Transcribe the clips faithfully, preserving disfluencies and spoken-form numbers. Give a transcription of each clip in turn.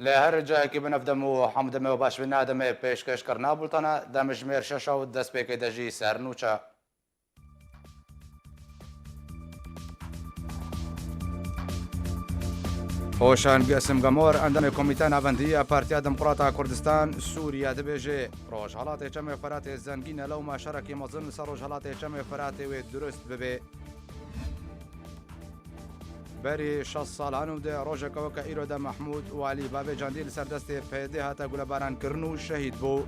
Li her cihekî bi navdem û hemdemê û baş bîna demê pêşkêşkirina bultana demjimêr şeş û destpêkê de jî ser nûçe. Hoşang Simgamor, endamê Komîteya Navendî ya Partiya Demokrata Kurdistan Sûriye dibêje, Rojhelatê Çemê Feratê zengîn e, lewma şerekî mezin li ser Rojhelatê Çemê Feratê wê dirust bibe. Berî şeş salan û di rojeke weke îro de Mehmûd Walî bavê candî li ser destê P Y D hate gulebarankirin û şehîd bû.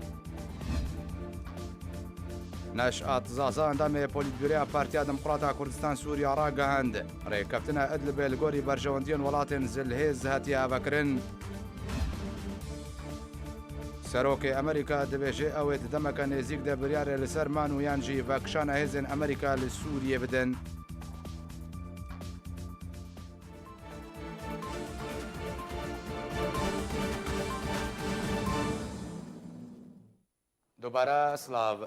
Neşat Zaza, endamê Polîtbûroya Partiya Demokrata Kurdistan Sûriya ragihand, rêkeftina Idlibê li gorî berjewendiyên welatên zilhêz hatiye avekirin. Serokê Amerîka dibêje, ew ê di demeke nêzîk de biryarê li ser man û yan jî vekişana hêzên Amerîka li Sûriyê bidin. Dubare silav.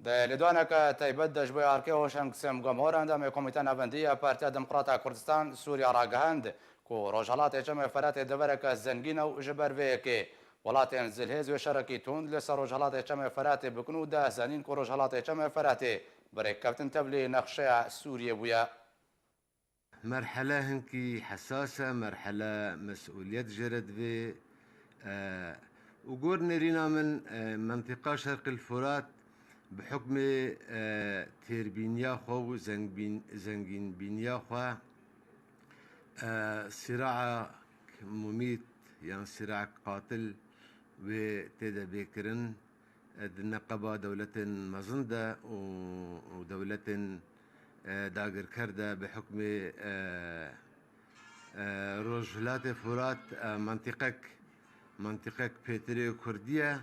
Di lêdwaneke taybet de ji bo arkê Hoşeng Semgamor, endamê Komîteya Navendî ya Partiya Demokrata Kurdistan Sûriya ragihand ku Rojhelatê Çemê Feratê devereke zengîn e û ji ber vê yekê welatên zilhêz wê şerekî tund li ser Rojhelatê Çemê Feratê bikin û dê zanîn ku Rojhelatê Çemê Feratê bi rêkeftin tevlî nexşeya Sûriyê bûye. Merhele hinkî hesas e, merhele mesûliyet jê re divê. E, û gor nêrîna min, e, mentiqa Şerqil Furat bi hukmê, e, têrbîniya xwe û zengbîn-, zengînbîniya xwe, e, sîraek mumît yan sîraek qatil wê tê de bê kirin. Di neqeba dewletên mezin de û, û dewletên, e, dagirker de bi hukmê, e, e, Rojhilatê Furat, e, mentiqek, mentiqek pêtirê Kurdî ye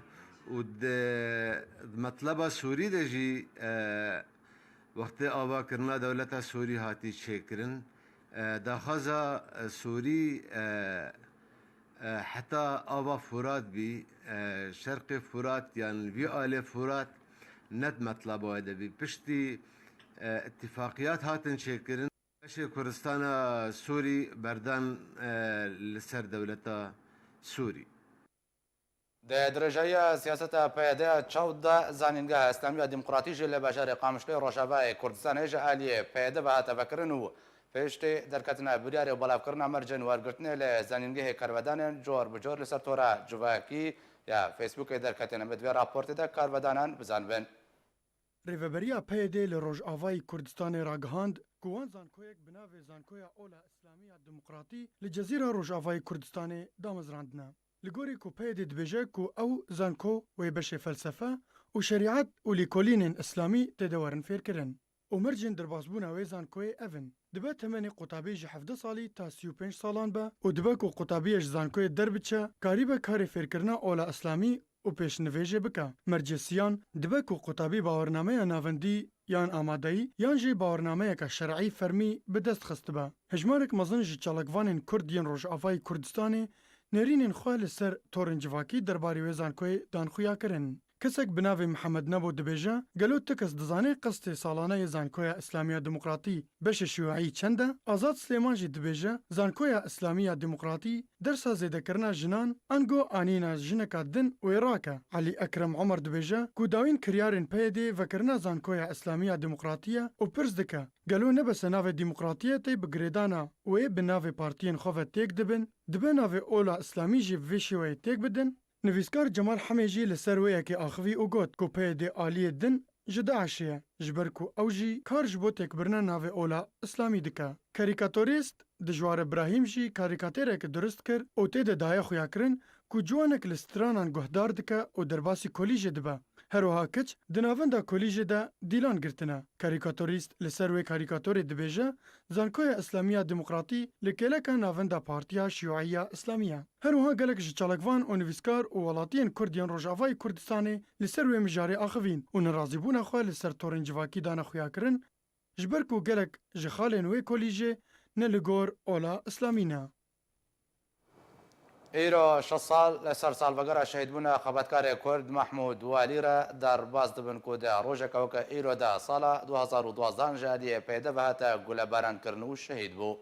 û di, di metleba Sûrî de jî, e, wextê avakirina dewleta Sûrî hatî çêkirin. E, daxwaza, e, Sûrî, e, e, heta ava Furat bî, e, şerqê Furat yan vî alê Furat ne di metlaba wê de bî. Piştî, e, îtîfaqiyat hatin çêkirin, beşê Kurdistana Sûrî berdan, e, li ser dewleta Sûrî. Di dirêjahiya siyaseta P Y D ya çewt de, Zanîngeha Îslamî ya Demokratî jî li bajarê Qamişloyê Rojavayê Kurdistanê ji aliyê P Y D ve hate vekirin û piştî derketina biryarê û belavkirina mercên wergirtinê li zanîngehê karvedanên cor bi cor li ser tora civakî ya Facebookê derketine. Em ê di vê raportê de karvedanan bizanibin. Rêveberiya P Y D li Rojavayê Kurdistanê ragihand ku wan zankoyek bi navê Zankoya Ola Îslamî ya Demokratî li Cezîra Rojavayê Kurdistanê damezrandine. Li gorî ku P Y D dibêje ku ew zanko wê beşê felsefe û şerîet û lêkolînên îslamî tê de werin fêrkirin. Û mercên derbasbûna wê zankoyê ev in: dibe temenê qutabî ji hevdeh salî ta sî û pênc salan be û dibe ku qutabiyê ji zankoyê derbiçe, karîbe karê fêrkirina ola îslamî û pêşnivêjê bike. Mercê siyan, dibe ku qutabî bawernameya navendî yan amadeyî yan jî bawernameyeke şer'î fermî bi dest xistibe. Hejmarek mezin ji çalakvanên Kurd yên Rojavayê Kurdistanê nêrînên xwe li ser torên civakî derbarê wê zankoyê dan xuyakirin. Kesek bi navê Mihemed Nebo dibêje, gelo ti kes dizane qestê salane yê Zankoya Îslamî ya Demokratî beşê şîûî çend e? Azad Silêman jî dibêje, Zankoya Îslamî ya Demokratî dersa zêdekirina jinan ango anîna jineka din wê rake. Elî Ekrem Omer dibêje ku dawîn kiryarên P Y D'ê vekirina Zankoya Îslamî ya Demokratî ye û pirs dike, gelo ne bes e navê demokratiyetê bi girêdana wê bi navê partiyên xwe ve têk dibin, dibe navê ola îslamî jî bi vê şêweyê têk bidin? Nivîskar Cemal Hemê jî li ser wê yekê axivî û got ku P Y D aliyê din ji DAIŞê ye, ji ber ku ew jî kar ji bo têkbirina navê ola îslamî dike. Karîkatorîst Dijwar Îbrahîm jî karîkatêreke dirust kir û tê de daye xuyakirin ku ciwanek li stranan guhdar dike û derbasî kolîjê dibe. Her wiha kiç di navenda kolîjê de dîlan girtine. Karîkatorîst li ser wê karîkatorê dibêje, Zankoya Îslamî ya Demokratî li kêleka navenda Partiya Şîûî ya Îslamî ye. Her wiha gelek ji çalakvan û nivîskar û welatiyên Kurd yên Rojavayê Kurdistanê li ser wê mijarê axivîn û nerazîbûna xwe li ser torên civakî dane xuyakirin, ji ber ku gelek ji xalên wê kolîjê ne li gor ola îslamî ne. Îro şeş sal li ser salvegera şehîdbûna xebatkarê Kurd Mehmûd Walî re derbas dibin ku di rojeke weke îro de sala du hezar û duwazdeh ji aliyê P Y D ve hate gulebarankirin û şehîd bû.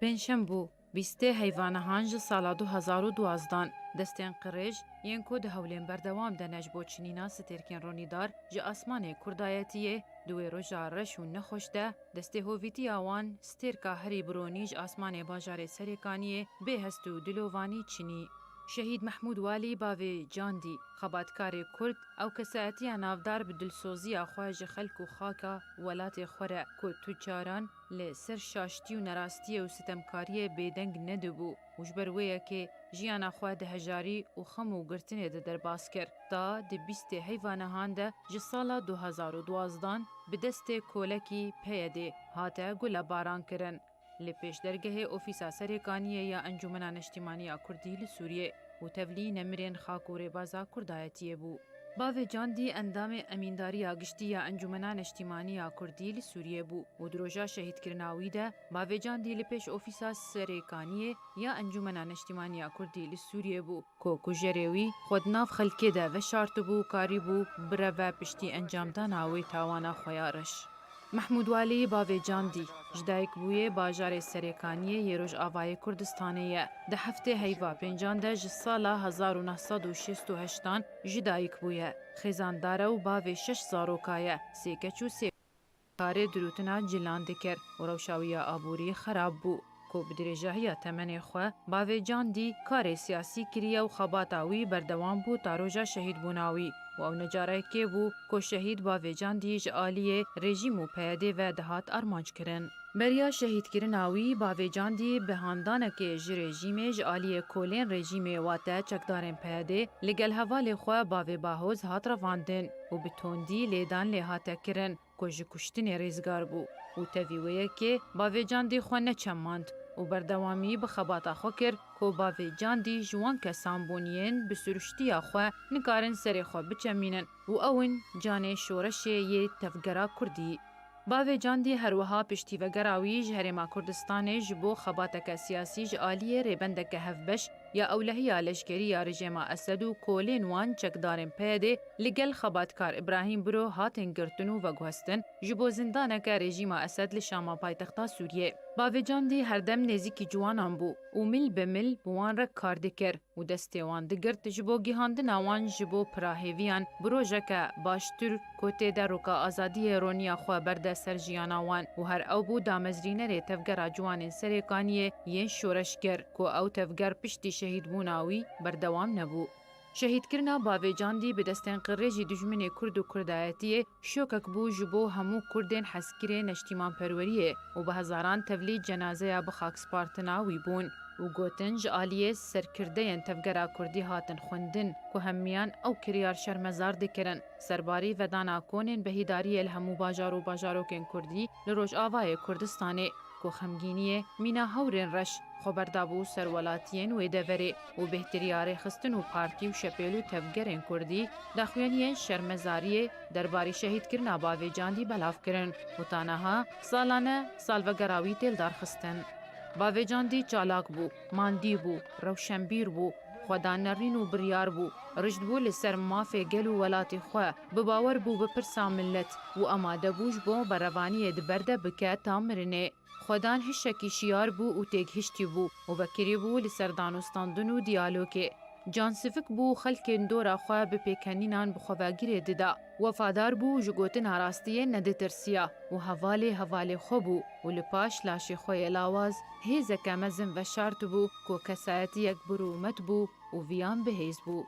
Pêncşem bû, bîstê heyva nehan ji sala du hezar û duwazdan, destên qirêj yên ku di hewlên berdewam de ne ji bo çinîna stêrkên ronîdar ji asmanê Kurdayetiyê, di wê roja reş û nexweş de, destê hovîtiya wan stêrka herî bironî ji asmanê bajarê Serêkaniyê bê hest û dilovanî çinî. Şehîd Mehmûd Walî bavê Candî, xebatkarê Kurd, ew kesayetiya navdar bi dilsoziya xwe ji xelk û xaka welatê xwe re ku tu caran li ser şaştî û nerastiyê û sitemkariyê bêdeng nedibû û ji ber wê yekê jiyana xwe di hejarî û xem û girtinê de derbas kir. Ta di bîstê heyva nehan de ji sala du hezar û duwazdan bi destê kolekî P Y D'ê hate gulebaran kirin. Li pêşdergehê Ofîsa Serêkaniyê ya Encûmena Neştîmaniya Kurdî li Sûriyê û tevlî nemirên xak û rêbaza Kurdayetiyê bû. Bavê Candî endamê Emîndariya Giştî ya Encûmena Neştîmaniya Kurdî li Sûriyê bû û di roja şehîdkirina wî de Bavê Candî li pêş Ofîsa Serêkaniyê ya Encûmena Neştîmaniya Kurdî li Sûriyê bû ku kujerê wî xwe di nav xelkê de veşartibû û karîbû bireve piştî encamdana wê tawana xwe ya reş. Mehmûd Walî bavê Candî, ji dayik bûyê bajarê Serêkaniyê yê Rojavayê Kurdistanê ye. Di heftê heyva pêncan de ji sala hezar û neh sed û şêst û heştan ji dayik bûye. Xêzandar e û bavê şeş zaroka ye, sê keç û sê karê dirûtina cilan dikir û rewşa wî ya aborî xerab bû. Ku bi dirêjahiya temenê xwe bavê Candî karê siyasî kiriye û xebata wî berdewam bû ta roja şehîdbûna wî û ew ne carekê bû ku şehîd bavê Candî ji aliyê rejîm û P Y D'ê ve dihat armanckirin. Beriya şehîdkirina wî bavê Candî bi handanekê ji rejîmê ji aliyê kolên rejîmê wate çekdarên P Y D'ê li gel hevalê xwe bavê Bahoz hat revandin û bi tondî lêdan lê hate kirin. Ku ji kuştinê rêzgar bû û tevî wê yekê bavê Candî xwe neçemand û berdewamî bi xebata xwe kir ku bavê Candî ji wan kesan bûn yên bi siruştiya xwe nikarin serê xwe biçemînin û ew in canê şoreşê yê tevgera Kurdî. Bavê Candî her wiha piştî vegera wî ji Herêma Kurdistanê ji bo xebateke siyasî ji aliyê rêbendeke hevbeş ya ewlehiya leşkerî ya rejêma Esed û kolên wan çekdarên P Y D'ê li gel xebatkar Îbrahîm Biro hatin girtin û veguhestin, ji bo zindaneke rejîma Esed li Şama paytexta Sûriyê. Bavê Candî herdem nêzîkî ciwanan bû û mil bi mil bi wan re kar dikir û destê wan digirt ji bo gihandina wan ji bo pira hêviyan bi rojeke baştir ku tê de roka azadiyê roniya xwe berde ser jiyana wan û her ew bû damezrînerê tevgera ciwanên Serêkaniyê yên şoreşger ku ew tevger piştî şehîdbûna wî berdewam nebû. Şehîdkirina bavê Candî bi destên qirêjî dijminê Kurd û Kurdayetiyê şokek bû ji bo hemû Kurdên hezkirê neştîmanperweriyê û bi hezaran tevlî cenazeya bi xakspartina wî bûn û gotin ji aliyê serkirdeyên tevgera Kurdî hatin xwendin ku hemiyan ew kiryar şermezar dikirin. Serbarî vedana konên behîdariyê li hemû bajar û bajarokên Kurdî li Rojavayê Kurdistanê ku xemgîniyê mîna hewrên reş xwe berdabû ser welatiyên wê deverê û bêhtirî ya rêxistin û partî û şepêl û tevgerên Kurdî daxuyaniyên şermezariyê derbarî şehîdkirina bavê Candî belav kirin û ta niha salane salvegera wî tê lidarxistin. Bavê Candî çalak bû, mandî bû, rewşenbîr bû, xwedanerîn û biryar bû, rişt bû li ser mafê gel û welatê xwe, bi bawer bû bi pirsa milet û amade bû ji bo berevaniyê di ber de bike ta mirinê. Xwedan hişekî şiyar bû û têgihiştî bû û vekirî bû li ser danûstandin û diyalogê. Cansivik bû û xelkên dora xwe bi pêkenînan bi xwe vegirê dida. Wefadar bû û ji gotina rastiyê neditirsiya û hevalê hevalê xwe bû û li paş laşê xwe yê lawaz hêzeke mezin veşartibû ku kesayetiyek bi rûmet bû û viyan bihêz bû.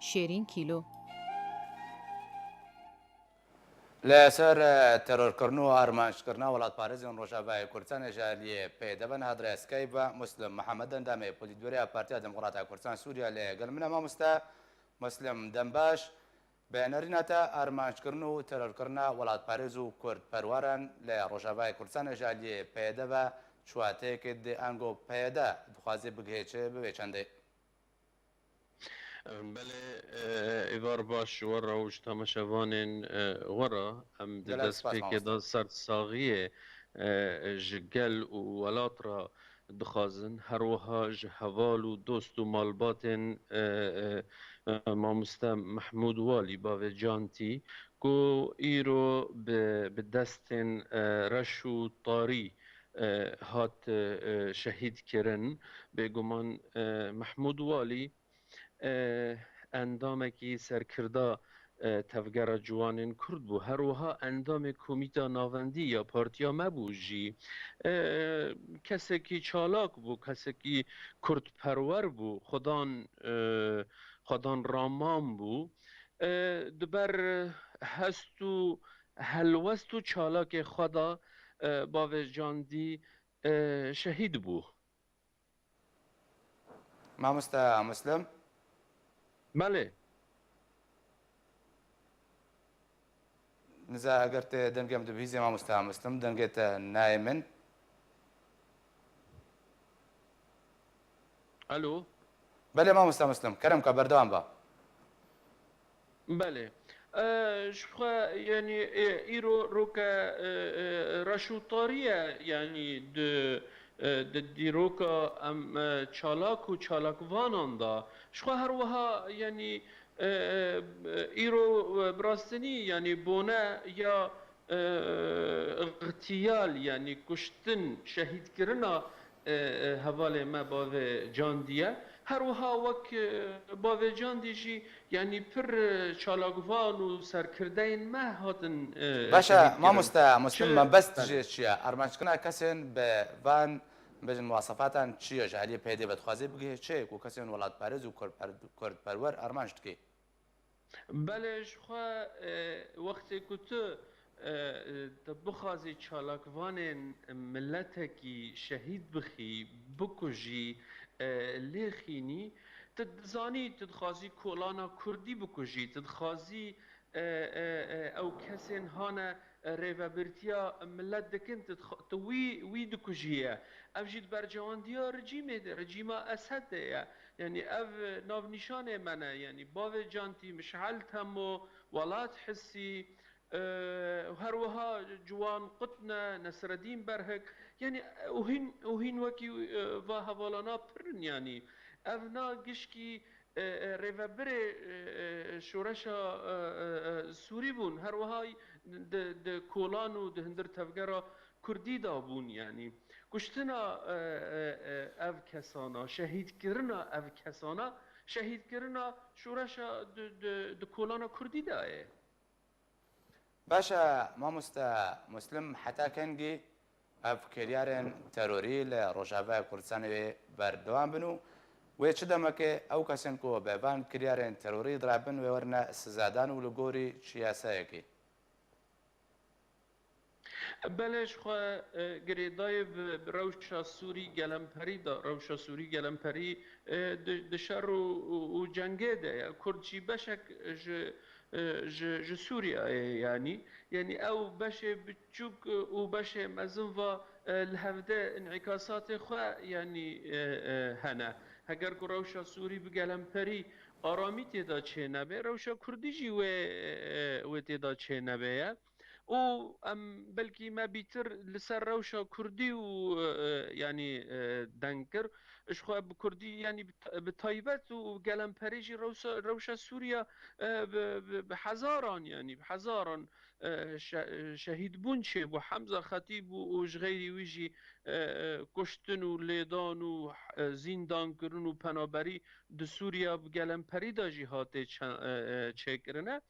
Şêrîn Kîlo. Li ser, e, terorkirin û armanckirina welatparêzên Rojavayê Kurdistanê ji aliyê P Y D ve niha di rêya Skype ve Muslim Mihemed, endamê Polîtbûroya Partiya Demokrata Kurdistan Sûriye, li gel min e. Mamoste Muslim, dem baş. Bi nerîna te, armanckirina û terorkirina welatparêz û kurdperweran li Rojavayê Kurdistanê ji aliyê P Y D ve çi wateyekê dide, ango P Y D dixwaze bigihê çi bi vê çendê? Belê, e, êvar baş ji we re û ji temaşevanên, e, we re. Em di destpêkê de sersaxiyê, e, ji gel û welat re dixwazin, her wiha ji heval û dost û malbatên, e, e, e, mamoste Mehmûd Walî, bavê Cantî, ku îro bi, bi destên, e, reş û tarî e, hat, e, e, şehîd kirin. Bêguman, e, Mehmûd Walî, e, endamekî serkirda, e, Tevgera Ciwanên Kurd bû. Her wiha endamê Komîta Navendî ya partiya me bû jî. E, kesekî çalak bû, kesekî kurdperwer bû, xwedan, e, xwedan raman bû. E, di ber hest û helwest û çalakê xwe de, e, bavê Candî, e, şehîd bû. Mamoste Muslim? Belê. Niza, eger tê dengê min dibihîzê, mamoste Muslim, dengê te nayê min. Alo? Belê, mamoste Muslim, kerem ke berdewam be. Belê. E, ji xwe, yanî, e, îro roke, e, e, reş û tarî ye, yanî, di, e, di dîroka em, e, çalak û çalakvanan de. Ji xwe her wiha, yanî, e, e, îro, e, bi rastî, yanî, bone ya, e, îxtiyal, yanî kuştin, şehîdkirina, e, e, hevalê me bavê Candî ye. Her wiha wek, e, bavê Candî jî, yanî pir, e, çalakvan û serkirdeyên me hatin, e, Baş e, şehîdkirin. Mamoste Muslim, Çi mebest Belê. Jê çi ye? Armanckirina kesên bi van, bêjin, muwasefatan çi ye? Ji aliyê P Y D'ê ve dixwazî bigihê çi ye ku kesên welatperêz û kurdper-, kurdperwer armanc dike? Belê, ji xwe, e, wextê ku tu, e, e, tu bixwazî çalakvanên miletekî şehîd bixî, bikujî, e, lêxînî, tu dizanî, tu dixwazî kolana kurdî bikujî, tu dixwazî, e, e, e, ew kesên hane, e, rêvebirtiya milet dikin, tu dixwa-, tu wî, wî dikujî ye. Ev jî di bercewandiya rejîmê de, rejîma Esed de ye. Yanî ev navnîşanê me ne. Yanî bavê Cantî, Mişhel Temo, Welat Hisî, e, û her wiha Ciwan Qutne, Nesredîn Berhik, yanî, û hîn, û hîn wekî, e, va hevalana pir in, yanî. Ev na gişkî, e, e, rêvebirê, e, e, şoreşa, e, e, e, Sûrî bûn. Her wiha di, di kolan û di hundir tevgera Kurdî de bûn, yanî. Kuştina, e, e, e, ev kesana, şehîdkirina ev kesana, şehîdkirina şoreşa di, di, di kolana Kurdî de ye. Baş e, mamoste Muslim, heta kengî ev kiryarên terorî li Rojavaya Kurdistanê wê berdewam bin û wê çi demekê ew kesên ku bi van kiryarên terorî dirabin wê werine sizadan û li gorî çi yasayekî? Belê, ji xwe, e, girêdayî bi, bi rewşa Sûrî gelemperî de, rewşa Sûrî gelemperî, e, di, di şer û, û, û cengê de ye. Kurd jî beşek ji, e, ji, ji Sûriyeyê ye, yanî. Yanî ew beşê biçûk, e, û beşê mezin va, e, li hevde înîkasatê xwe, yanî, e, e, hene. Heger ku rewşa Sûrî bi gelemperî aramî tê de çênebe, rewşa Kurdî jî wê, e, wê tê de çênebe ye. Û em belkî me bîtir li ser rewşa Kurdî û, e, e, yanî, e, deng kir. Ji xwe bi Kurdî, yanî bi ta-, bi taybet û gelemperî jî rewsa-, rewşa Sûriya, e, bi, bi, bi hezaran, yanî bi hezaran, e, şe-, şehîd bûn çêbû. Hemza Xetîb û, û ji xeyrî wî jî, e, e, kuştin û lêdan û, e, zîndankirin û penaberî di Sûriya bi gelemperî de jî hatê çe-, e, e, çêkirine.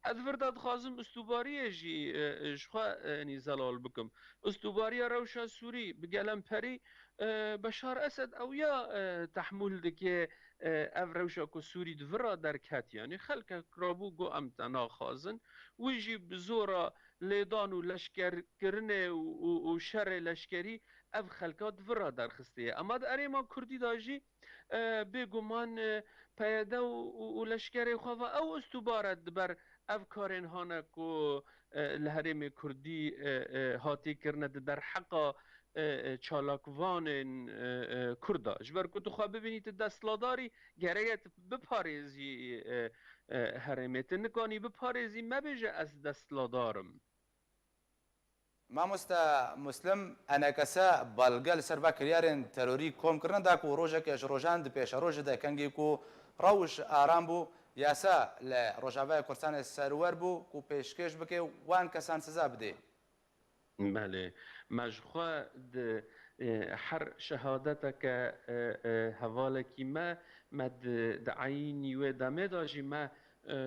Ez vir de dixwazim ustûbariyê jî, e, e, ji xwe, e, yanî zelal bikim. Ustûbariya rewşa Sûrî bi gelemperî, e, Beşar Esed ew ya, e, tehmûl dike, e, ev rewşa ku Sûrî di vir re derket. Yanî xelkek rabû got, em te naxwazin. Wî jî bi zora lêdan û leşkerkirinê û, û, û şerê leşkerî ev xelka di vir re derxistiye. Ema di erêma Kurdî de jî, e, bêguman, e, P Y D û, û, û leşkerê xwe ve ew ustûbare di ber ev karên hane ku, e, li herêmê Kurdî, e, e, hatî kirine di derheqa, e, e, çalakvanên, e, e, Kurda. Ji ber ku tu xwe bibînî tu destladarî, gerek e tu biparêzî, e, e, herêmê. Tu nikanî biparêzî, mebêje ez destladar im. Mamoste Muslim, E N K S belge li ser va kiryarên terorî kom kirine da ku rojeke ji rojan di pêşerojê de kengî ku rewş aram bû, yasa li Rojavaya Kurdistanê serwer bû ku pêşkêş bike wan kesan siza bidê. Belê. Me ji xwe di, e, her şehadeteke, e, e, hevalekî me, me di, di eyînî wê demê de jî me, e,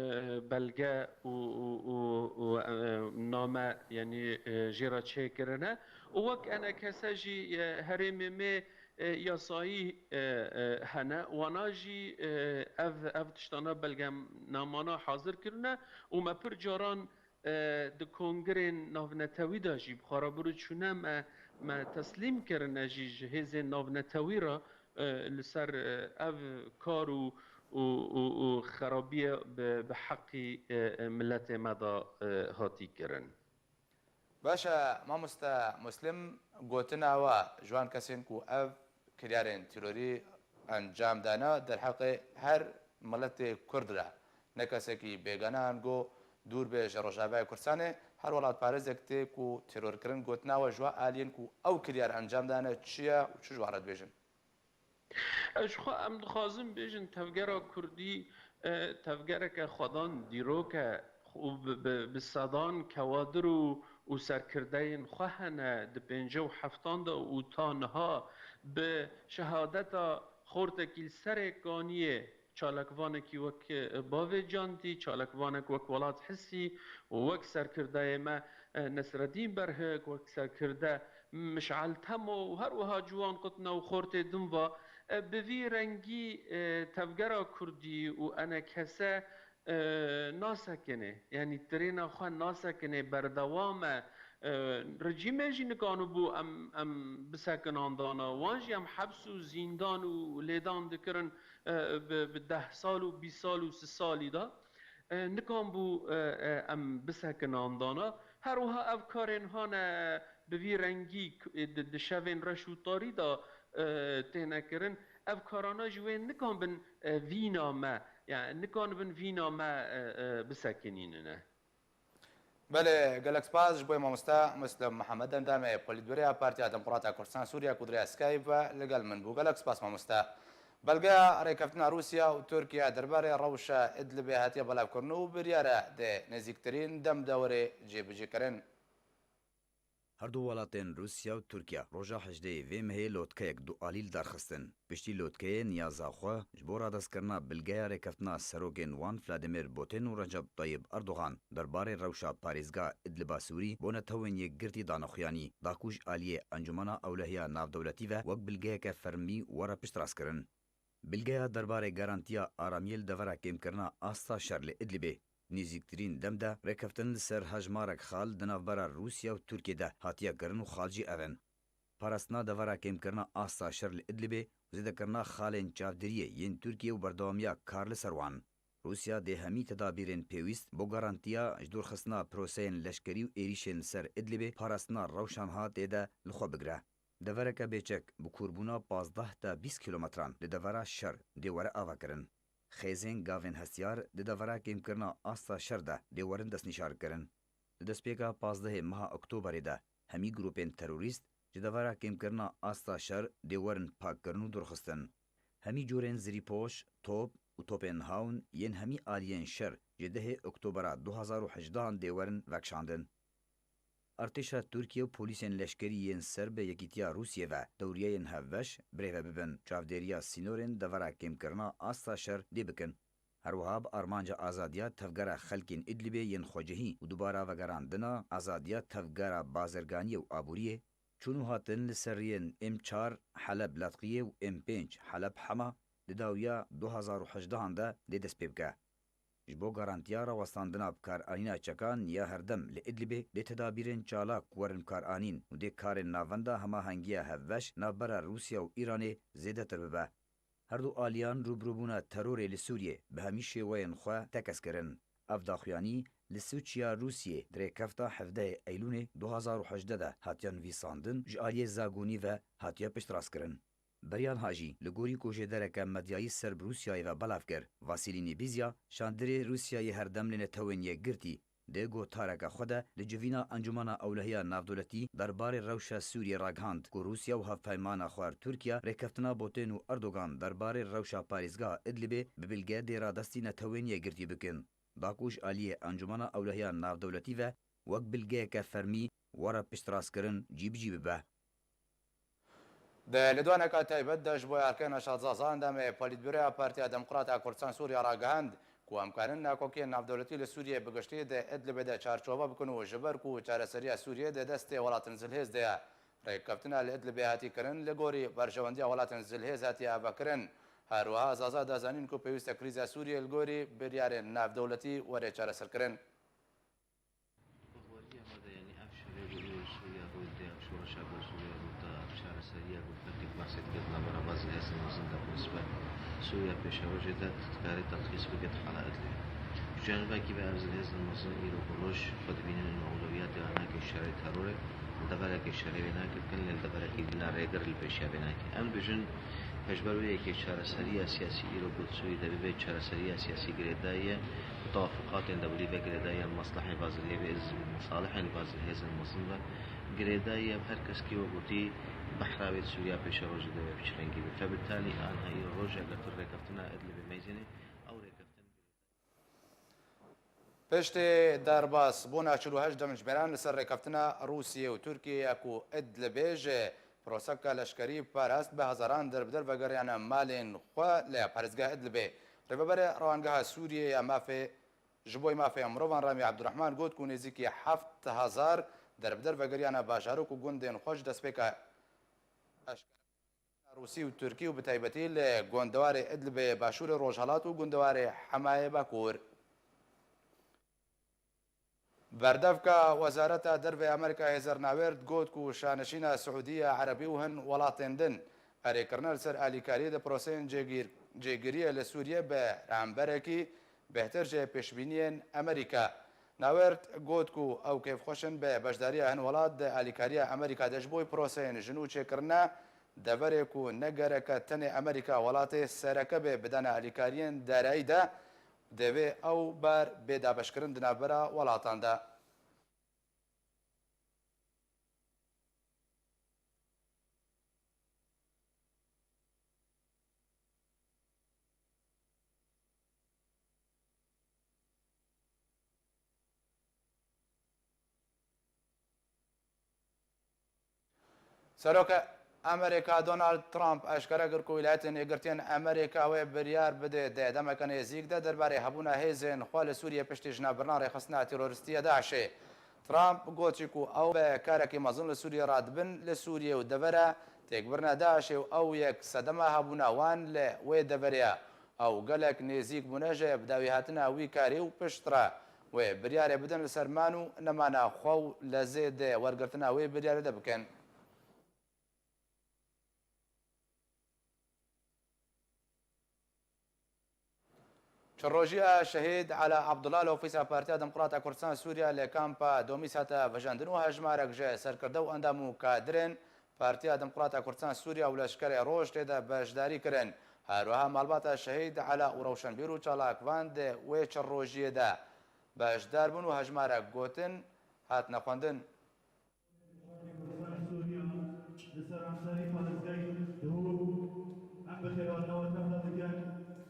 belge û, û, û, û, e, name, yanî, e, jê re çêkirine. Û wek enekese jî, e, herêmê me, e, yasayî, e, e, hene. Wana jî, e, ev, ev tiştana belgenamana hazir kirine û me pir caran e, di kongirên navnetewî de jî bi xwe re birûçûne me, me teslîm kirine jî ji hêzên navnetewî re, e, li ser, e, ev kar û, û, û, û xerabiyê bi, bi heqî, e, e, miletê me de, e, hatî kirin. Baş e, mamoste Muslim, gotina we ji wan kesên ku ev kiryarên terorî encam dane derheqê her miletê Kurd re, ne kesekî bêgane ango dûr bê ji Rojavayê Kurdistanê, her welatparêzek tê ku terorkirin gotina we ji we aliyên ku ew kiryar encam dane çi ye û çi ji wan re dibêjin? Ez ji xwe em dixwazin bêjin tevgera Kurdî, e, tevgereke xwedan dîrok e û bi, bi, bi sedan kewadir û, û serkirdeyên xwe hene di pêncî û heftan de û ta niha bi şehadeta xortekî li serê kaniyê çalakvanekî wek, e, bavê Candî, çalakvanek wek Welat Hisî û wek serkirdeyê me, e, Nesreddîn Berhik, wek serkirde Mişal Temo û her wiha Ciwan Qutne û xortê din ve, e, bi vî rengî, e, tevgera Kurdî û enekese, e, nasekinê. Yanî tirêna xwe nasekinê, berdewam e. E, rejîmê jî nikanibû em, em bisekinandana. Wan jî em heps û zîndan û lêdan dikirin, e, bi, bi deh sal û bîst sal û si salî de. E, nikan bû, e, e, em bisekinandana. Her wiha ev karên hane bi vî rengî k-, e, di, di şevên reş û tarî de, e, têne kirin. Ev karana jî wê nikan bin, e, vîna me, yani nikan bin vîna me, e, e, bisekinînine. Belê, gelek spas ji bo mamoste Muslim Mihemed, endamê Polîtbûroya Partiya Demokrata Kurdistan Sûriye ku di rêya Skype ve li gel min bû. Gelek spas mamoste. Belgeya rêkeftina Rûsya û Tirkiye derbarê rewşa Idlibê hatiye belavkirin û biryar e di nêzîktirîn dem de were cêbicîkirin. Her du welatên Rûsya û Tirkiye roja hejdehê vê mehê lotkeyek dualî li dar xistin. Piştî lotkeyê niyaza xwe ji bo radestkirina bilgeya rêkeftina serokên wan Vladimir Putin û Recep Tayyip Erdogan derbarê rewşa parêzgeha Idliba Sûrî bo Netewên Yekgirtî dane xuyanî, da ku ji aliyê Encûmena Ewlehiya Navdewletî ve wek bilgeyeke fermî were piştrast kirin. Bilgeya derbarê garantiya aramiyê li devera kêmkirina asta şer li Idlibê, nêzîktirîn dem de rêkeftin li ser hejmarek xal di navbera Rûsya û Tirkiyê de hatiye kirin û xal jî ev in: parastina devera kêmkirina asta şer li Idlibê û zêdekirina xalên çavdêriyê yên Tirkiyê û berdewamiya kar li ser wan. Rûsya dê hemî tedabîrên pêwîst bo garantiya ji dûrxistina proseyên leşkerî û êrîşên li ser Idlibê, parastina rewşa niha tê de li xwe bigire. Devereke bêçek bi kûrbûna pazdeh ta bîst kîlometran li devera şer dê were avakirin. Xêzên gavên hestiyar di devera kêmkirina asta şer de dê werin destnîşankirin. Di destpêka pazdehê meha Oktoberê de hemî grûpên terorîst ji devera kêmkirina asta şer dê werin pakkirin û dûrxistin. Hemî curên zirîpoş, top û topên hawn yên hemî aliyên şer ji dehê Oktobera du hazar û hejdehan dê werin vekişandin. Artêşa Tirkiye û polîsên leşkerî yên ser bi yekîtiya Rûsiyê ve dewriyeyên hevbeş birêve bibin, çavdêriya sînorên devera kêmkirina asta şer dê bikin. Her wiha bi armanca azadiya tevgera xelkên Idlibê yên xwecihî û dubara vegerandina azadiya tevgera bazirganiyê û aboriyê, çûn û hatin li ser rêyên M çar Heleb Latqiyê û M pênc Heleb Hema di dawiya du hazar û hejdehan de dê dest pê bike. Ji bo garantiya rawestandina bikaranîna çekan ya herdem li Idlibê dê tedabîrên çalak werin bikaranîn û dê karên navenda hemahengiya hevbeş navbera Rûsya û Îranê zêdetir bibe. Her du aliyan rûbirûbûna terorê li Sûriyê bi hemî şêweyên xwe tekez kirin. Ev daxuyanî li Sûçiya Rûsiyê di rêkefta hevdehê Eylûnê du hazar û hejdeh de hatiye nivîsandin, ji aliyê Zagûnî ve hatiye piştrastkirin. Beriya niha jî, li gorî ku jêdereke medyayî ser bi Rûsyayê ve belav kir, Vasîlî Nîbîzya, şandinê Rûsyayê herdem li Netewên Yekgirtî, di gotareke xwe de li civîna Encûmena Ewlehiya Navdewletî derbarê rewşa Sûriyê ragihand ku Rûsya û hevpeymana xwe Tirkiye rêkeftina Putin û Erdogan derbarê rewşa parêzgeha Idlibê bi bilge dê radestî Netewên Yekgirtî bikin. Da ku ji aliyê Encûmena Ewlehiya Navdewletî ve wek bilgeyeke fermî were piştrastkirin cîbicî bibe. Di lêdwaneka taybet de ji bo erkên Reşad Zaza endamê Polîtbûroya Partiya Demokrat a Kurdistan Sûriya ragihand ku em karin nakokiyên navdewletî li Sûriyê bi giştî di Idlibê de çarçove bikin û ji ber ku çareseriya Sûriyê di destê welatên zilhêz de ye, rêkeftina li Idlibê hatî kirin li gorî berjewendiya welatên zilhêz hatiye avekirin. Her wiha Zaza da zanîn ku pêwîst e krîza Sûriyê li gorî biryarên navdewletî were çareserkirin. Bi xweriya me de, yanî ev şerê ku îro li Sûriya rû dide, ev şoreşa ku li Sûriya rû dide, ev çareseriya ku her kes behsê dike di navbera va zilhêzên mezin de ku nisbet Sûriya pêşerojê de, tu dikarî telxîs bike di hala Idlibê. Ji canibekî ve ev zilhêzên mezin îro ku roj xwe dibînin û ewlewiyatê wan nake şerê terorê, li deverekê şerê wê nake dikin, lê li deverekî dîna rêgir li pêşiya vê nake. Em dibêjin, ji ber wê yekê çareseriya siyasî îro ku li Sûriyê de bibe çareseriya siyasî girêdayî ye, tewafuqatên dewlî ve girêdayî yên meslehên va zilhê-, vê-, mesalihên va zilhêzên mezin ve girêdayî ye. Her kes kî we gotî behra wê di Sûriya pêşerojê de wê bi çi rengî be. Febitalî aniha îro roj eger tu rêkeftina Idlibê meyzênê, ew rêkeftin Piştî derbasbûna çil û heşt demjimêran li ser rêkeftina Rûsiyê û Tirkiyeyê ku Idlibê ji proseka leşkerî parast, bi hezaran derbeder vegeriyane malên xwe li parêzgeha Idlibê. Rêveberê Rewangeha Sûriyê ya Mafê, ji bo Mafê Mirovan Ramî Ebdurehman got ku nêzîkî heft hezar derbeder vegeriyane bajarok û gundên xwe ji destpêka eşkere Rûsî û Tirkî û bi taybetî li gundewarê Idlibê Başûrê Rojhelat û gundewarê Hemayê Bakur. Berdevka Wezareta Dervê Amerîka Hêzer Nawêrd got ku şaneşîna Siûdiya Erebî û hin welatên din erêkirine li ser alîkariyê di proseyên cêgîr-, cêgiriyê li Sûriyê bi rehemberekî bêhtir ji pêşbîniyên Amerîka. Nawêrd got ku ew kêfxweş in bi beşdariya hin welat di alîkariya Amerîka de ji bo proseyên ji nû çêkirine deverê ku ne gereke tenê Amerîka welatê sereke be bi dana alîkariyên darayî de, divê ew bar bê dabeşkirin di navbera welatan de. Serok Amerîka Donald Trump eşkere kir ku Wîlayetên Yekgirtiyên Amerîka wê biryar bide di demeke nêzîk de derbarê hebûna hêzên xwe li Sûriyê piştî jinavbirina rêxistina terorîstî ya DAIŞê. Trump got jî ku ew bi karekî mezin li Sûriyê radibin, li Sûriyê û devera têkbirina DAIŞê û ew yek sedema hebûna wan li wê deverê ye. Ew gelek nêzîk bûne ji bidawîhatina wî karî û piştre wê biryarê bidin li ser man û nemana xwe û lezê di wergirtina wê biryarê de bikin. Çirojiya Şehîd Ela Abdullah li ofîsa Partiya Demokrata Kurdistan Sûriya li kampa Domîs hate vejandin û hejmarek ji serkirde û endam û kadirên Partiya Demokrata Kurdistan Sûriya û Leşkerê Roj tê de beşdarî kirin. Her wiha malbata Şehîd Ela û rewşenbîr û çalakvan di wê çirrojiyê de beşdar bûn û hejmarek gotin hatine xwendin. Li seranserî parêzgehê Dihûk em bi xêrhatina we tevle dikin.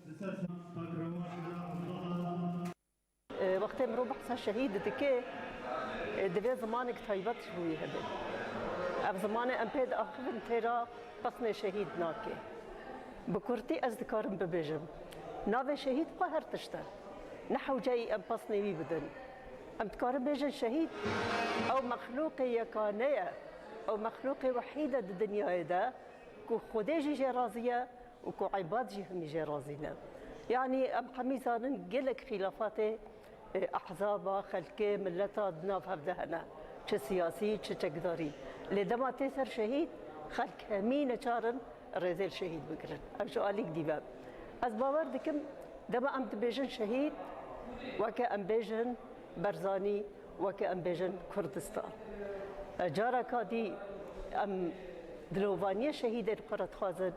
Li ser Wextê mirov behsa şehîd dike, divê zimanek taybet ji bo wî hebe. Ev zimanê em pê diaxivin têra pesnê şehîd nake. Bi kurtî ez dikarim bibêjim, navê şehîd xwe her tişt e. Ne hewceyî em pesnê wî bidin. Em dikarin bêjin şehîd, ew mexlûqê yekane ye, ew mexlûqê wehîd e di dinyayê de ku Xwedê jî jê razî ye û ku îbad jî hemî jê razî ne. Yanî em hemî zanin gelek xîlafatê, e, ehzaba, xelkê, mileta di nav hev de hene. Çi siyasî, çi çekdarî. Lê dema tê ser şehîd, xelk hemî neçar in rêzê li şehîd bigirin. Ev ji alîk dî be. Ez bawer dikim, dema em dibêjin şehîd, weke em bêjin Barzanî, weke em bêjin Kurdistan. Careka dî em dilovaniyê şehîdên xwe re dixwazin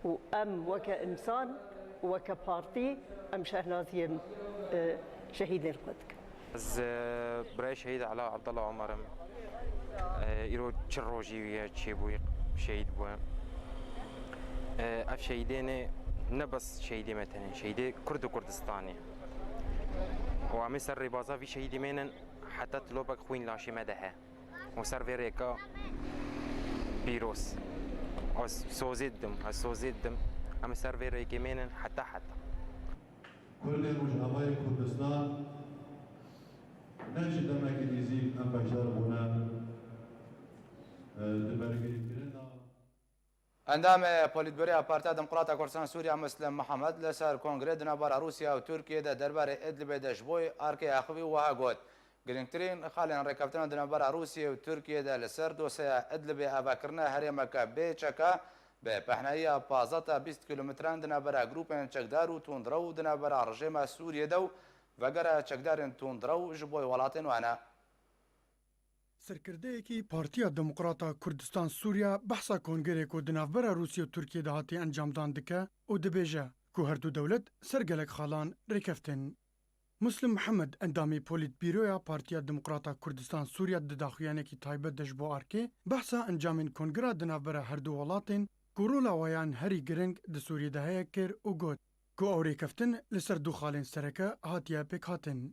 û em weke însan û weke partî em şehnaziyên, e, şehîdên xwe dikin. Ez, e, birayê şehîd Ela Abdullah Omer im. E, îro çil rojî wî ye çêbûyî, şehîd bûye. E, ev şehîdê ne, ne bes şehîdê me tenê, şehîdê Kurd û Kurdistanê. Û em ê ser rêbaza vî şehîdê me nin heta tilopek xwîn laşê me de he. Ser vê rêka pîroz. Ez sozê didim, ez sozê didim. Em ser vê rêkê mênin heta heta. Kurdên Rojavayê Kurdistan ne ji demekî nêzîk em beşdar bûne, e, di bergirêkirina. Endamê Polîtbûroya Partiya Demokrata Kurdistan Sûriya Muslim Mihemed li ser kongrê di navbera Rûsya û Tirkiyê de derbarê Idlibê de ji bo arkê axivî wiha got, Girîngtirîn xalên rêkeftina di navbera Rûsiyê û Tirkiyê de li ser dosyeya Idlibê avakirina herêmeke bê çeka bi pehnayiya pazdeh ta bîst kîlometran di navbera grûpên çekdar û tundrew û di navbera rejêma Sûriyê de û vegera çekdarên tundrew ji bo welatên wan e. Serkirdeyekî Partiya Demokrata Kurdistan Sûriya behsa kongerê ku di navbera Rûsya û Tirkiyê de hatiye encamdan dike û dibêje ku her du dewlet ser gelek xalan rêkeftin. Muslim Mihemed, endamê Polîtbîroya Partiya Demokrata Kurdistan Sûriya di daxuyanekî taybet de ji bo arkê behsa encamên kongera di navbera her du welatên ku rola wayan herî giring di Sûriyê de heye kir û got ku ew rêkeftin li ser du xalên sereke hatiye pêkhatin.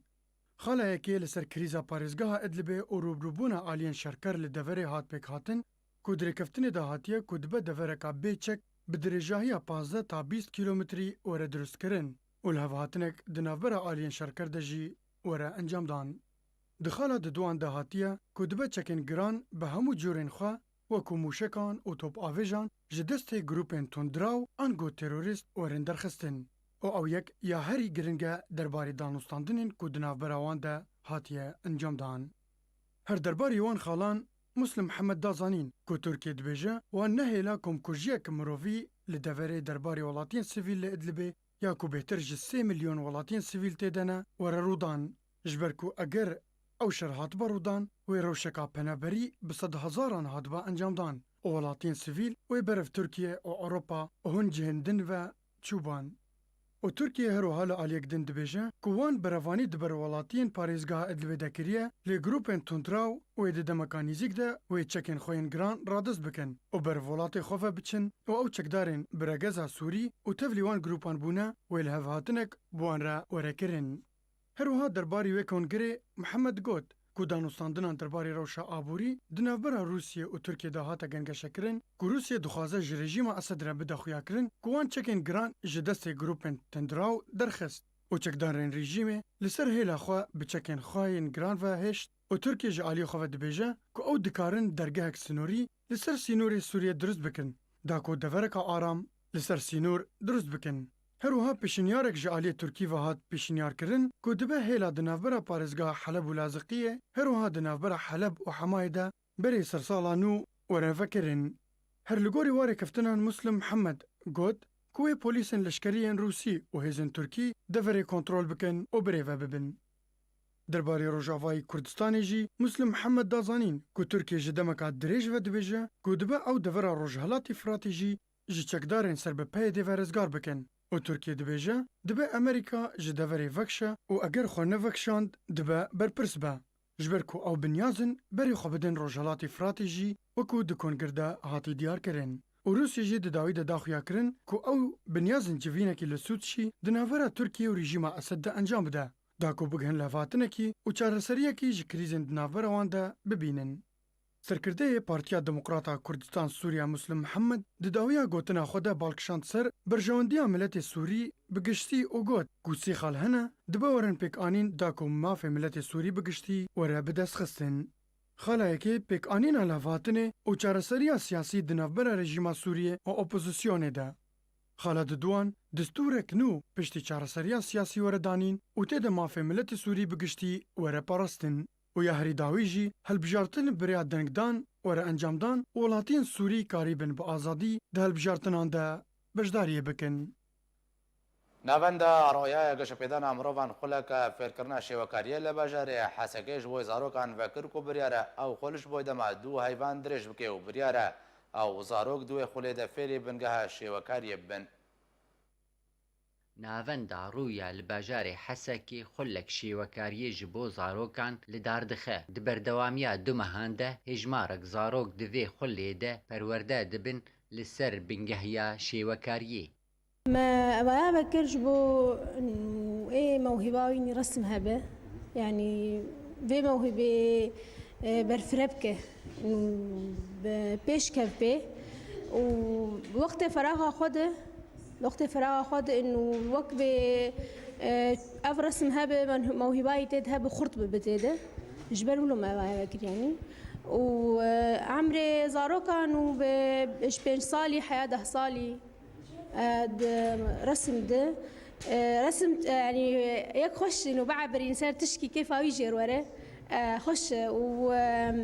Xala yekê li ser krîza parêzgeha Idlibê û rûbirûbûna aliyên şerker li deverê hat pêkhatin ku di rêkeftinê de hatiye ku dibe devereka bê çek bi dirêjahiya pazdeh ta bîst kîlometrî were dirustkirin û lihevhatinek di navbera aliyên şerker de jî were encamdan. Di xala diduan de hatiye ku dibe çekên giran bi hemû curên xwe wekû mûşekan û topavêjan ji destê grûpên tundraw ango terorîst werin derxistin û ew yek ya herî giring e derbarê danûstandinên ku di navbera wan de hatiye encamdan. Her derbarê wan xalan Muslim Mihemed da zanîn ku Tirkiye dibêje wan ne hêla komkujiyek mirovî li deverê derbarê welatiyên sivîl li Idlibê ya ku bêhtir ji sê milyon welatiyên sivîl tê de ne were rûdan. Ji ber ku eger ew şer hatibe rûdan, wê rewşeka penaberî bi sedhezaran hatibe encamdan û welatiyên sivîl wê berev Tirkiye û Ewropa û hin cihên din ve çûban. Û Tirkiye her wiha li aliyek din dibêje ku wan berevanî di ber welatiyên parêzgeha Idlibê de kiriye, lê grûpên tundraw wê di demeka nîzîk de wê çekên xwe yên giran radest bikin û ber welatê xwe ve biçin û ew çekdarên bi regeza Sûrî û tevlî wan grûpan bûne wê lihevhatinek bi wan re were kirin. Her wiha derbarî wê kongrê Mihemed got ku danûstandinan derbarê rewşa aborî di navbera Rûsiyê û Tirkiyê de hate gengeşekirin ku Rûsiyê dixwaze ji rejîma Esed re bide xuyakirin ku wan çekên giran ji destê grûpên tundraw derxist û çekdarên rejîmê li ser hêla xwe bi çekên xwe yên giran ve hêşt û Tirkiye ji aliyê xwe ve dibêje ku ew dikarin dergehek sinorî li ser sînorê Sûriyê dirust bikin, da ku devereka aram li ser sînor dirust bikin. Her wiha pêşinyarek ji aliyê Tirkî ve hat pêşinyarkirin ku dibe hêla di navbera parêzgeha Heleb û Laziqiyê, her wiha di navbera Heleb û Hemayê de berê sersala nû were vekirin. Her li gorî wa rêkeftinan Muslim Mihemed got ku wê polîsên leşkerî yên Rûsî û hêzên Tirkî deverê kontrol bikin û birêve bibin. Derbarê Rojavayê Kurdistanê jî Muslim Mihemed da zanîn ku Tirkiye ji demeka dirêj ve dibêje ku dibe ew devera Rojhelatê Firatê jî ji çekdarên ser bi PYD'ê ve rizgar bikin û Tirkiye dibêje, dibe Amerîka ji deverê vekişe û eger xwe nevekişand, dibe berpirs be. Ji ber ku ew bi niyaz in berê xwe bidin Rojhelatê Firatê jî wekû di kongir de hatî diyarkirin. Û Rûsya jî di dawî de da xuyakirin ku ew bi niyaz in civînekî li Sûtçî di navbera Tirkiye û rejîma Esed de encam bide, da ku bigihin levhatinekî û çareseriyekî ji krîzên di navbera wan de bibînin. Serkirdeyê Partiya Demokrata Kurdistan Sûriya Muslim Mihemed di dawiya gotina xwe de bal kişand ser berjewendiya miletê Sûrî bi giştî û got ku sê xal hene dibe werin pêkanîn da ku mafê miletê Sûrî bi giştî were bidestxistin. Xala yekê pêkanîna levhatinê û çareseriya siyasî di navbera rejîma Sûriyê û opozisyonê de. Xala diduan distûrek nû piştî çareseriya siyasî were danîn û tê de mafê miletê Sûrî bi giştî were parastin. û ya herî dawî jî hilbijartin bi rêya dengdan were encamdan û welatiyên Sûrî karîbin bi azadî di hilbijartinan de beşdariyê bikin. Navenda Royaya Geşepêdana Mirovan xuleke fêrkirina şêwekariyê li bajarê Hesekê ji bo zarokan vekir ku biryar e ew xul ji bo dema du heyvan dirêj bike û biryar e ew zarok di wê xulê de fêrî bingeha şêwekariyê bibin. Navenda Rûya li bajarê Hesekê xulek şêwekariyê ji bo zarokan li dar dixe. Di berdewamiya du mehan de hêjmarek zarok di vê xulê de perwerde dibin li ser bingehiya şêwekariyê. Me evaya vekir ji bo ê mewhîba wînî resim hebe. Yanî vê mewhîbê E, berfireh bike, û bi pêş kev pê û wextê feraxa xwe de, wextê feraxa xwe de û wek bê, e, ev resim hebe, men-, mewhîbayî tê de hebe, xurt bibe tê de. Ji ber wilo me eva heve kir, yanî. Û, e, emrê zarokan û bi ji pênc salî heya deh salî, e, di resim de, e, resim, e, yanî yek xweş û biabirîn ser tişkî kêfa wî jêr were, e, xweş e û, e,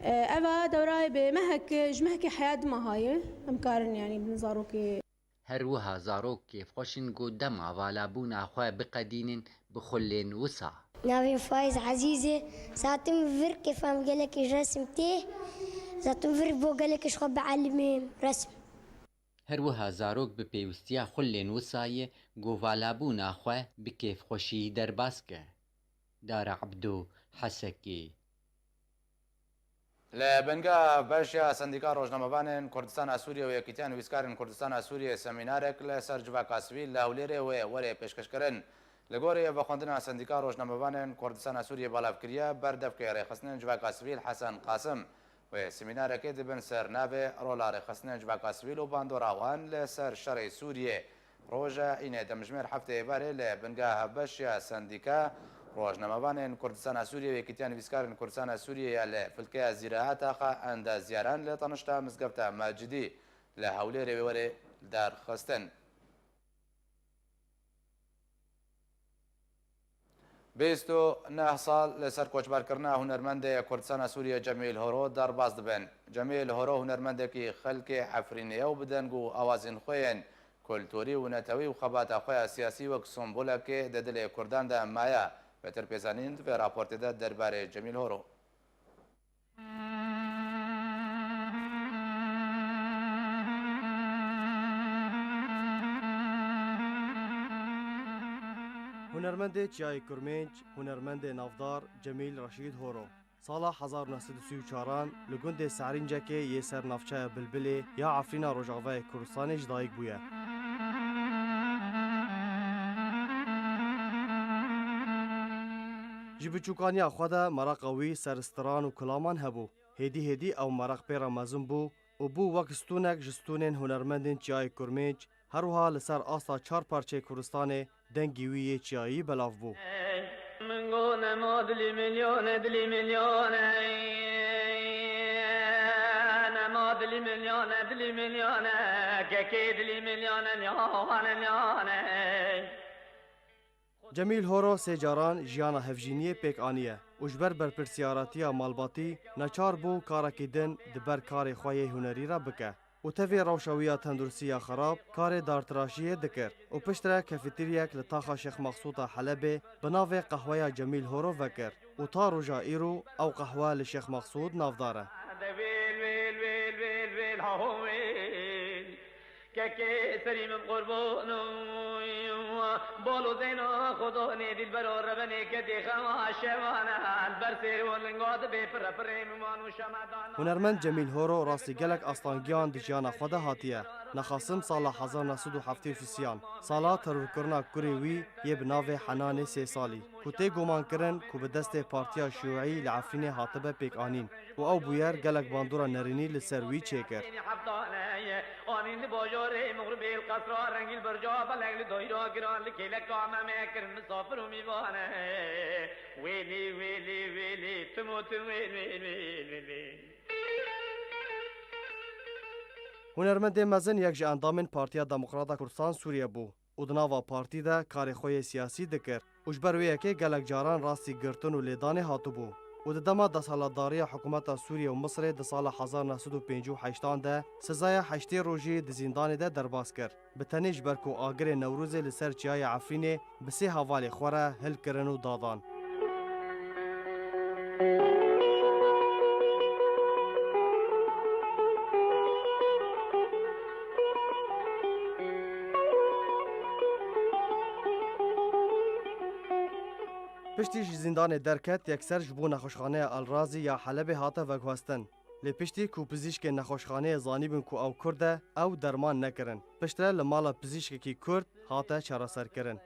e, eva dewra bi mehek, ji mehekê heya di meha ye, em karin, yanî, bin zarokê. Her wiha zarok kêfxweş in ku dema valabûna xwe biqedînin bi xulên wisa. Navê Faiz Ezîz e. Zaten vir kêfa min gelekî ji resim tê. Zaten vir bo gelekî ji xwe bielimêm resim. Her wiha zarok bi pêwistiya xulên wisa ye ku valabûna xwe bi kêfxweşî derbas ke. Dara Ebdo, Hesekê. Li bingeha hevbeş ya Sendîka Rojnamevanên Kurdistana Sûriyê û Yekîtiya Nivîskarên Kurdistana Sûriyê semînarek li ser civaka sivîl li Hewlêrê wê werê pêşkeşkirin. Li gorî vexwendina Sendîka Rojnamevanên Kurdistana Sûriyê belav kiriye, berdevkê rêxistinên civaka sivîl Hesen Qasim wê semînarekê di bin ser navê Rola Rêxistinên Civaka Sivîl û bandora wan li ser şerê Sûriyê. Roja înê demjimêr heftê êvarê li bingeha hevbeş ya Sendîka Rojnamevanên Kurdistana Sûriyê û Yekîtiya Nivîskarên Kurdistana Sûriyê ya li Filkeya Zîraeta Xwe Endazyaran li Tanişta Mizgefta Mecidî li Hewlêrê wê werê derxistin. Bîst û neh sal li ser koçberkirina hunermendê Kurdistana Sûriyê Cemîl Horo derbas dibin. Cemîl Horo hunermendekî xelkê Efrînê ye û bi deng û awazên xwe yên kulturî û netewî û xebata xwe ya siyasî wek sembolekê di dilê Kurdan de maye. Bêtir pêzanîn di vê raportê de derbarê Cemîl Horo. Hunermendê Çiyayê Kurmênc, hunermendê navdar Cemîl Reşîd Horo, sala hezar û neh sed û sî û çaran li gundê Sehrîncekê yê ser navçeya Bilbilê ya Efrîna Rojavayê Kurdistanê ji dayik bûye. Ji biçûkaniya xwe de mereqa wî ser stiran û kilaman hebû. Hêdî hêdî ew mereq pê re mezin bû û bû wek stûnek ji stûnên hunermendên Çiyayê Kurmênc, her wiha li ser asta çar parçeyê Kurdistanê dengê wî yê çiyayî belav bû. Min got nema dilî milyone, dilî milyone, nema dilî milyone, dilî milyone, kekê dilî milyone, niyane, niyane. Cemîl Horo sê caran jiyana hevjîniyê pêk aniye û ji ber berpirsiyaratiya malbatî neçar bû karekî din di ber karê xwe yê hunerî re bike û tevî rewşa wî ya tenduristî ya xerab karê dartiraşiyê dikir û piştre kefeteriyek li taxa Şêx Mexsûd a Helebê bi navê Qehweya Cemîl Horo vekir û ta roja îro ew qehwe li Şêx Mexsûd navdar e. Kekê serî min qurban, balo zeyna xwe danê dilbera rebenê kedê xewa şevane, ber sêr û linga dibê pirre pirê miman û şemedan. Hunermend Cemîl Horo rastî gelek astangiyan di jiyana xwe de hatiye. Nexasim sala hezar neh sed û heftê û sisiyan, sala terorkirina kurê wî yê bi navê Henanê sê salî, ku tê gumankirin ku bi destê Partiya Şiûî li Efrînê hatibe pêkanîn û ew bûyer gelek bandora nerînî li ser wî çêkir. Anîn li bajarê Mixribê li qesra rengî li berca belek li dayra giran li kêleka me me kirin misafir û mîvan e. Wêlî, wêlî, wêlî, tim û tim wêl, wêl, wêl, wêl, wêl. Hunermendê mezin yek ji endamên Partiya Demokrata Kurdistan Sûriye bû û di nava partî de karê xwe yê siyasî dikir û ji ber wê yekê gelek caran rastî girtin û lêdanê hatibû û di dema desthilatdariya hikûmeta Sûriye û Misirê di sala hezar neh sed û pêncî û heştan de sizaya heştê rojî di zîndanê de derbas kir. Bi tenê ji ber ku agirê Newrozê li ser çiyayê Efrînê bi sê hevalê xwe re hilkirin û dadan. Piştî ji zîndanê derket, yekser ji bo nexweşxaneya El Razî ya Helebê hate veguhestin. Lê piştî ku pizîşkên nexweşxaneyê zanîbûn ku ew Kurd e, ew derman nekirin. Piştre li mala pizîşkekî Kurd hate çareserkirin.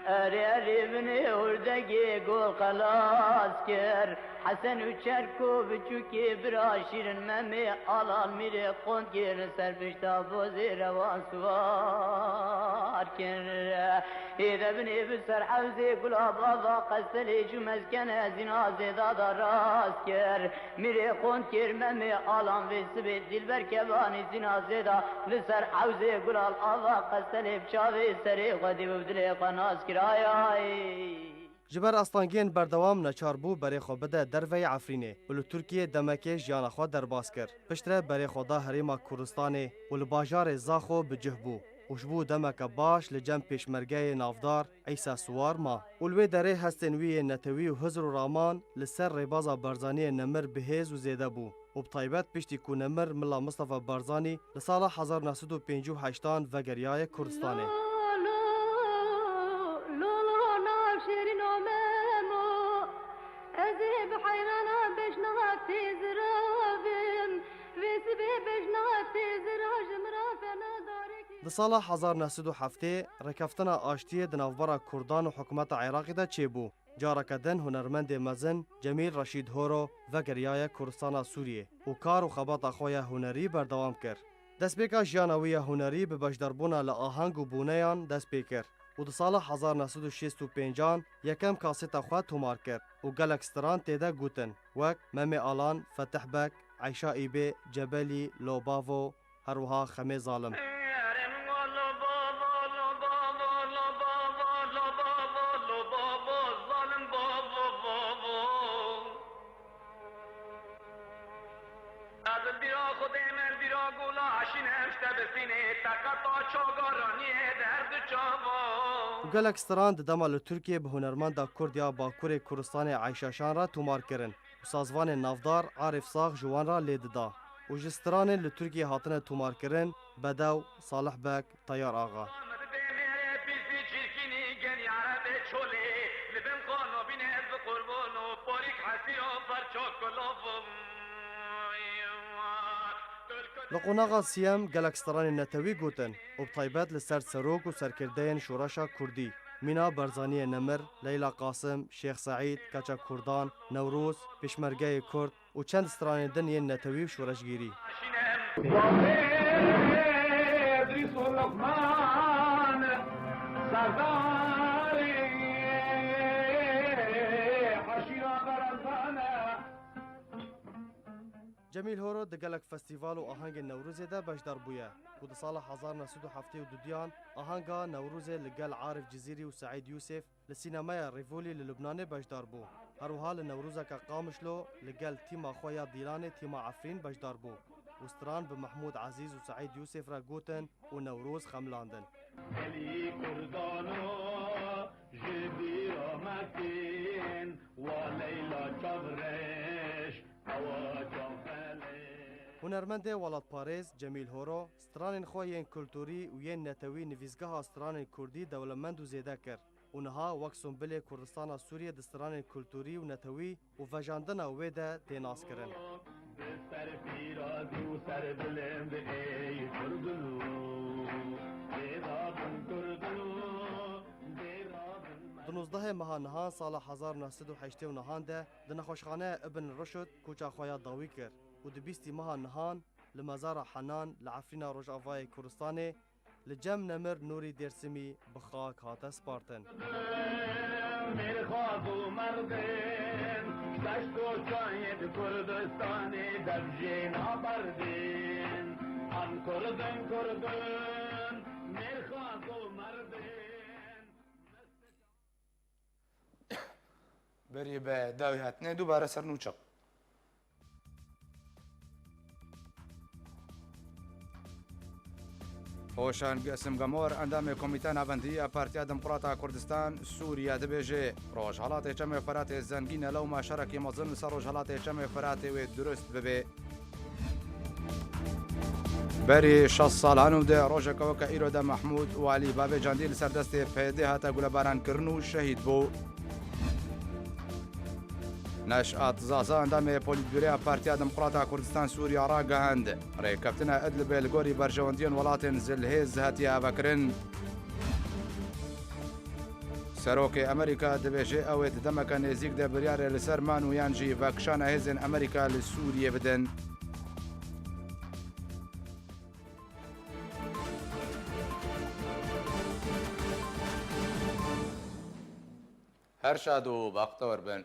Erê erê binê hurdegê gol xelas kir. Hesen û Çerko biçûkê bira Şîrin Memê Alan Mîrê Qond kir, li ser pişta bozê rewan siwar kir. Hêde binê bi ser hewzê gulab ava qestelê cû mezkene zîna zêda da rast kir. Mîrê Qond kir Memê Alan vê sibê Dîlber Kevanî zîna zêda li ser hewzê gulal ava qestelê bi çavê serê xwe dî û dilê xwe nas kir. Ay ay. Ji ber astangiyên berdewam neçar bû berê xwe bide derveyî Efrînê û li Tirkiyê demekê jiyana xwe derbas kir. Piştre berê xwe da herêma Kurdistanê û li bajarê Zaxo bi cih bû û ji bo demeke baş li cem pêşmergeyê navdar Îsa Siwar ma û li wê derê hestên wî yên netewî û hizr û raman li ser rêbaza Barzaniyê nemir bi hêz û zêde bû û bi taybet piştî ku nemir Mila Mistefa Barzanî li sala hezar neh sed û pêncî û heştan vegeriyaye Kurdistanê. Lo, lo, lo, lo, nav şêrîn o Memo, ez ê bi heyrana beşnaha tê ziravim, vê sibê beşnaha tê zira ji min re fena darekî. Di sala hezar neh sed û heftê rêkeftina aştiyê di navbera Kurdan û hikûmeta Iraqê de çêbû. Careke din hunermendê mezin Cemîl Reşîd Horo vegeriyaye Kurdistana Sûriyê û kar û xebata xwe ya hunerî berdewam kir. Destpêka jiyana wî ya hunerî bi beşdarbûna li aheng û bûneyan dest pê kir û di sala hezar neh sed û şêst û pêncan yekem kaseta xwe tomar kir û gelek stran tê de gotin, wek Memê Alan, Fetih Beg, Eyşa Îbê, Cebelî, Lobavo, her wiha Xemê Zalim. Û gelek stran di dema li Tirkiyê bi hunermenda Kurd ya Bakurê Kurdistanê Eyşa Şan re tomar kirin û sazvanên navdar Arif Sax ji wan re lê dida û ji stranên li Tirkiyê hatine tomarkirin Bedew, Salih Beg, Teyar Axa. Li qonaxa siyem gelek stranên netewî gotin û bi taybet li ser serok û serkirdeyên şoreşa kurdî, mîna Barzaniyê nemir, Leyla Qasim, Şêx Seîd, Keça Kurdan, Newroz, Pêşmergeyê Kurd, û çend stranên din yên netewî û şoreşgîrî. Cemîl Horo di gelek festîval û ahengên Newrozê de beşdar bûye û di sala hezar neh sed û heftê û dudiyan ahanga Newrozê li gel Arif Cizîrî û Seîd Yûsif li sînemeya Rîvolî li Lubnanê beşdar bû. Her wiha li Newrozeke Qamişlo li gel tîma xwe ya Dîlanê tîma Efrîn beşdar bû û stran bi Mehmûd Ezîz û Seîd Yûsif re gotin û Newroz xemilandin. Gelî Kurdano ji bîra mekin, wa Leyla çavreş, ewa çavbelê. Hunermendê welatparêz Cemîl Horo stranên xwe yên kulturî û yên netewî nivîsgeha stranên kurdî dewlemend û zêde kir. û niha wek simbolê Kurdistana Sûriyê di stranên kulturî û netewî û vejandina wê de tê naskirin. Ser pîrazî û ser bilind ey Kurdino, bêra bin Kurdino, bêra bin. Di nozdehê meha nihan sala hezar neh sed û heştê û nehan de di nexweşxaneya Ibn Ruşd koça xwe ya dawî kir û di bîstî meha nihan li mezara Henan li Efrîna Rojavayê Kurdistanê li cem nemir Nûrî Dêrsimî bi xak hate spartin. Mêrxas û merdin, şeş koçayê di Kurdistanê dev jê naberdin. Em Kurdin, Kurdin, mêrxas û merdin. Berî bi dawî hatinê dubare ser nûçe. Hoşan Gesim Gamor, endamê Komîteya Navendî ya Partiya Demokrata Kurdistan Sûriye, dibêje, Rojhelatê Çemê Firatê zengîn e, lewma şerekî mezin li ser Rojhelatê Çemê Firatê wê durust bibe. Berî şeş salan û di rojeke weke îro de Mehmûd Walî bavêjandî li ser destê P Y D'ê hate gulebarankirin û şehîd bû. Neşat Zaza, endamê Polîtbûroya Partiya Demokrata Kurdistan Sûriya ragihand, rêkeftina Idlibê li gorî berjewendiyên welatên zilhêz hatiye avekirin. Serokê Amerîka dibêje, ew ê di demeke nêzîk de biryarê li ser man û yan jî vekişana hêzên Amerîka li Sûriyê bidin. Her şad û baxtewar bin.